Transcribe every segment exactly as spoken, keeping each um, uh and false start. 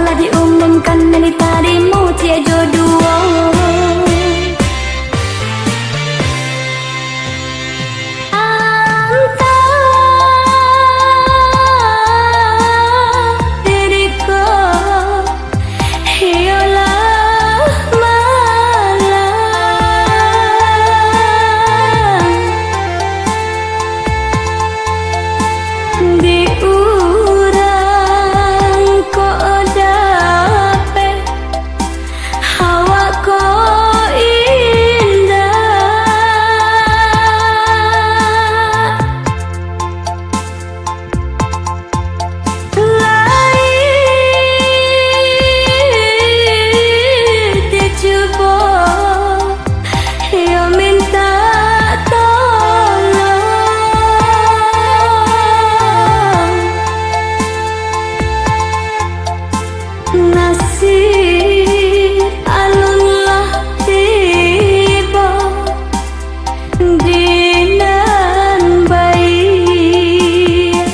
lah diumumkan, nan ditarimo ciek jo duo. Antah diri ko iyolah malang. Di urang ko dapek, awak ko indak. Lai dicubo, iyo mintak tolong. Nasib alun lah tibo di nan baiak.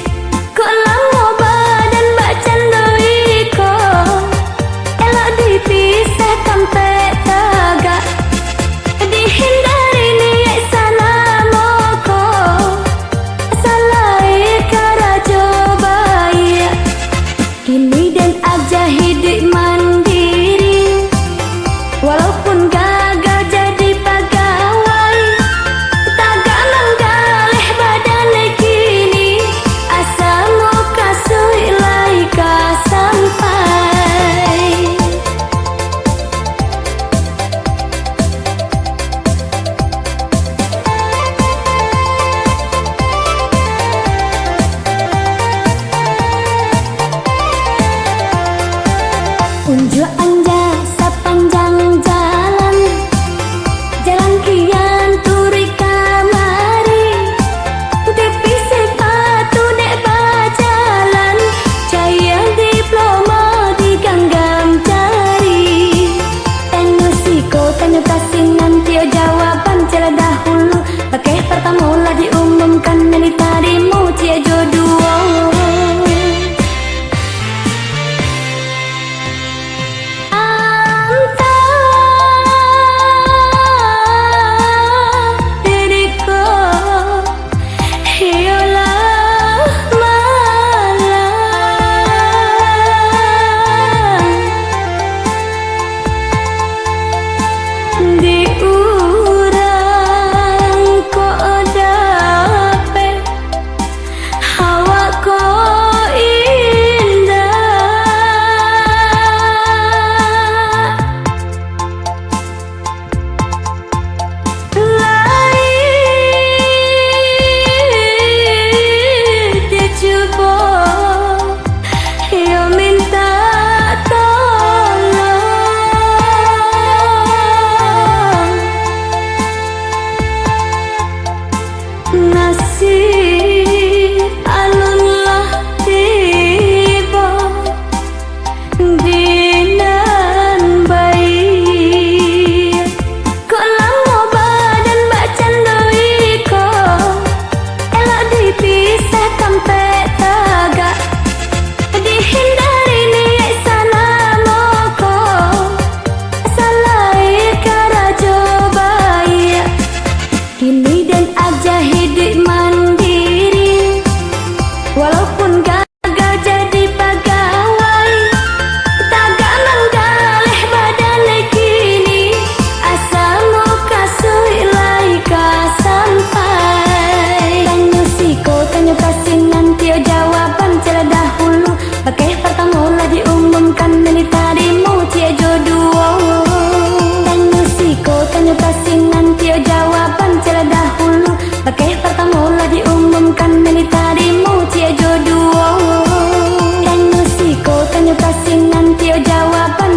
Kok lamo badan bakcando iko, elok dipisah tampek tagak. Dihindari niaik salamo ko, salai karajo baiak. Kini den aja hiduik mandiri, walaupun gagal jadi pagawai, tagak manggaleh badan kini, asa mukasuik lai ka sampai. Unjuak anja sapanjang jalan, jalan kian turuik kamari. Tipi sipatu dek bajalan, cayang diplomo diganggam jari. Tanyo siko, tanyo ka sinan, tiok jawaban caliak dahulu. Bakeh partamo lah diumumkan, nan ditarimo ciek jo duo. Antah diri ko iyolah malang. Di urang ko dapek, awak ko indak. Lai dicubo, iyo mintak tolong. Nasib alun lah tibo di nan baiak. Kok lamo badan bakcando iko, elok dipisah tampek tagak. Dihindari niaik salamo ko, salai karajo baiak. Kini den aja hiduik mandiri, walaupun gagal jadi pagawai, tagak manggaleh badan kini, asa mukasuik lai ka sampai. Tanyo siko, tanyo ka sinan, tiok jawaban caliak dahulu. Bakeh partamo lah diumumkan, nan ditarimo ciek jo duo. Tanyo siko, tanyo ka sinan, tiok jawaban caliak dahulu. Bakeh partamo lah diumumkan, nan ditarimo ciek jo duo. Tanyo siko, tanyo ka sinan, tiok jawaban